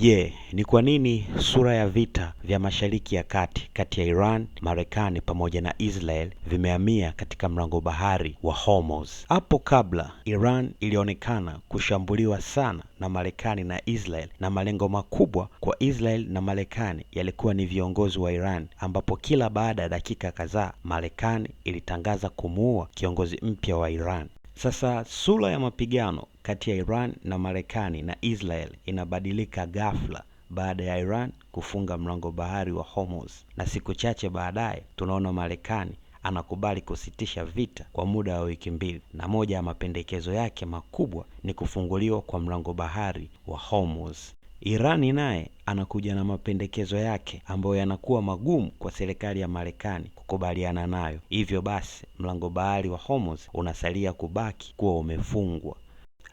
Je, ni kwa nini sura ya vita vya Mashariki ya Kati kati ya Iran, Marekani pamoja na Israel vimehamia katika mlango bahari wa Hormuz? Hapo kabla Iran ilionekana kushambuliwa sana na Marekani na Israel, na malengo makubwa kwa Israel na Marekani yalikuwa ni viongozi wa Iran, ambapo kila baada ya dakika kadhaa Marekani ilitangaza kumuua kiongozi mpya wa Iran. Sasa sura ya mapigano kati ya Iran na Marekani na Israel inabadilika ghafla baada ya Iran kufunga mlango bahari wa Hormuz, na siku chache baadaye tunaona Marekani anakubali kusitisha vita kwa muda wa wiki mbili, na moja ya mapendekezo yake makubwa ni kufunguliwa kwa mlango bahari wa Hormuz. Irani naye anakuja na mapendekezo yake ambayo yanakuwa magumu kwa serikali ya Marekani kukubaliana nayo. Hivyo basi mlango bahari wa Hormuz unasalia kubaki kuwa umefungwa.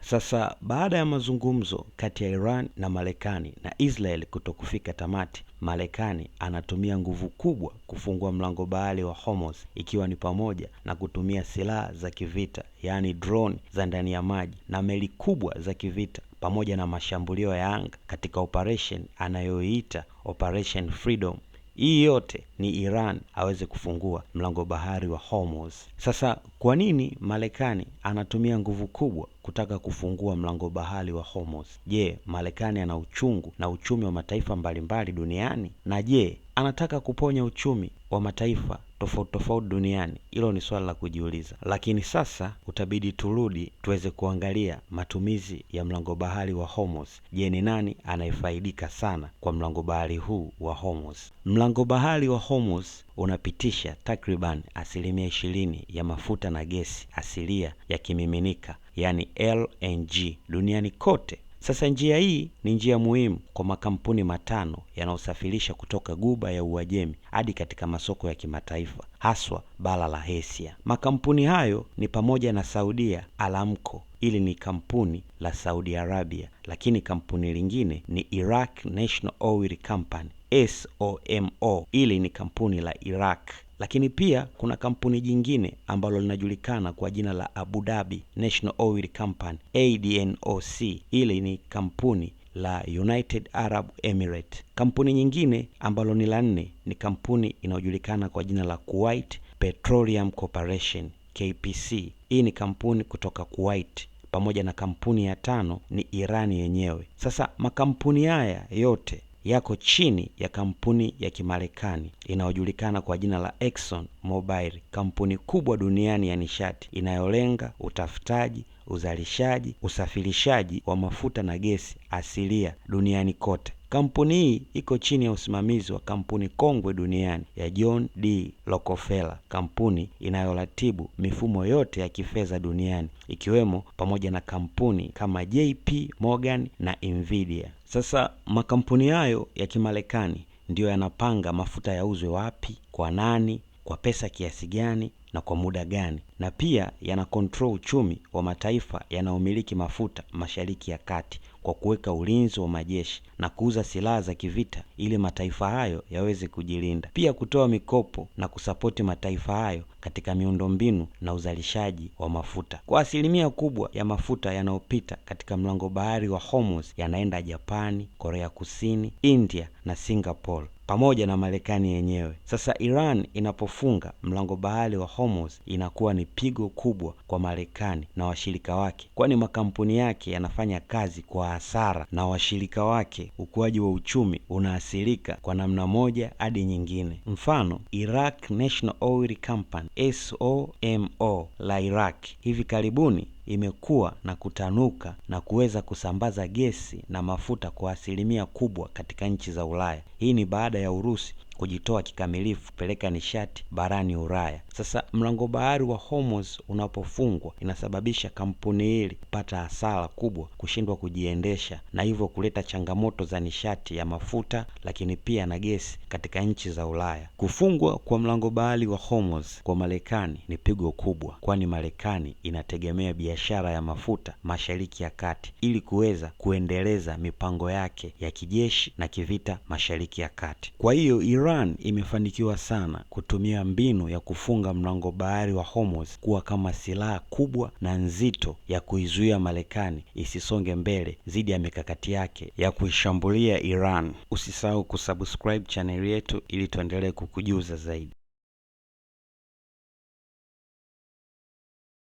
Sasa baada ya mazungumzo kati ya Iran na Marekani na Israel kutokufika tamati, Marekani anatumia nguvu kubwa kufungua mlango bahari wa Hormuz, ikiwa ni pamoja na kutumia silaha za kivita, yaani drone za ndani ya maji na meli kubwa za kivita pamoja na mashambulio ya anga katika operation anayoiita Operation Freedom. Hii yote ni Iran aweze kufungua mlango bahari wa Hormuz. Sasa kwa nini Marekani anatumia nguvu kubwa kutaka kufungua mlango bahari wa Hormuz? Je, Marekani ana uchungu na uchumi wa mataifa mbalimbali duniani? Na je, anataka kuponya uchumi wa mataifa tofauti tofauti duniani? Hilo ni swali la kujiuliza. Lakini sasa utabidi turudi tuweze kuangalia matumizi ya mlango bahari wa Hormuz. Je, ni nani anayefaidika sana kwa mlango bahari huu wa Hormuz? Mlango bahari wa Hormuz unapitisha takriban 20% ya mafuta na gesi asilia ya kimiminika, yaani LNG duniani kote. Sasa njia hii ni njia muhimu kwa makampuni matano yanayosafirisha kutoka Ghuba ya Uajemi hadi katika masoko ya kimataifa, haswa bara la Asia. Makampuni hayo ni pamoja na Saudia Aramco, hili ni kampuni la Saudi Arabia, lakini kampuni lingine ni Iraq National Oil Company SOMO, hili ni kampuni la Iraq. Lakini pia kuna kampuni jingine ambalo linajulikana kwa jina la Abu Dhabi National Oil Company ADNOC, hili ni kampuni la United Arab Emirates. Kampuni nyingine ambalo ni la nne ni kampuni inayojulikana kwa jina la Kuwait Petroleum Corporation KPC. Hii ni kampuni kutoka Kuwait, pamoja na kampuni ya tano ni Irani yenyewe. Sasa makampuni haya yote yako chini ya kampuni ya Kimarekani inayojulikana kwa jina la Exxon Mobil, kampuni kubwa duniani ya nishati inayolenga utafutaji, uzalishaji, usafirishaji wa mafuta na gesi asilia duniani kote. Kampuni hii iko chini ya usimamizi wa kampuni kongwe duniani ya John D. Rockefeller, kampuni inayoratibu mifumo yote ya kifedha duniani ikiwemo pamoja na kampuni kama JP Morgan na Nvidia. Sasa makampuni hayo ya Kimarekani ndiyo yanapanga mafuta yauzwe wapi, kwa nani, kwa pesa kiasi gani na kwa muda gani, na pia yana control uchumi wa mataifa yanayomiliki mafuta Mashariki ya Kati kwa kuweka ulinzi wa majeshi na kuuza silaha za kivita ili mataifa hayo yaweze kujilinda, pia kutoa mikopo na kusapoti mataifa hayo katika miundombinu na uzalishaji wa mafuta. Kwa asilimia kubwa ya mafuta yanayopita katika mlango bahari wa Hormuz yanaenda Japani, Korea Kusini, India na Singapore pamoja na Marekani yenyewe. Sasa Iran inapofunga mlango bahari wa Hormuz inakuwa ni pigo kubwa kwa Marekani na washirika wake, kwani makampuni yake yanafanya kazi kwa hasara na washirika wake, ukuaji wa uchumi unaathirika kwa namna moja hadi nyingine. Mfano, Iraq National Oil Company SOMO la Iraq hivi karibuni imekuwa na kutanuka na kuweza kusambaza gesi na mafuta kwa asilimia kubwa katika nchi za Ulaya. Hii ni baada ya Urusi kujitoa kikamilifu kupeleka nishati barani Ulaya. Sasa mlango bahari wa Hormuz unapofungwa inasababisha kampuni hili kupata hasara kubwa, kushindwa kujiendesha na hivyo kuleta changamoto za nishati ya mafuta, lakini pia na gesi katika nchi za Ulaya. Kufungwa kwa mlango bahari wa Hormuz kwa Marekani ni pigo kubwa, kwani Marekani inategemea biashara ya mafuta Mashariki ya Kati ili kuweza kuendeleza mipango yake ya kijeshi na kivita Mashariki ya Kati. Kwa hiyo Iran Iran imefanikiwa sana kutumia mbinu ya kufunga mlango bahari wa Hormuz kuwa kama silaha kubwa na nzito ya kuizuia Marekani isisonge mbele dhidi ya mikakati yake ya kuishambulia Iran. Usisahau kusubscribe chaneli yetu ili tuendelee kukujuza zaidi.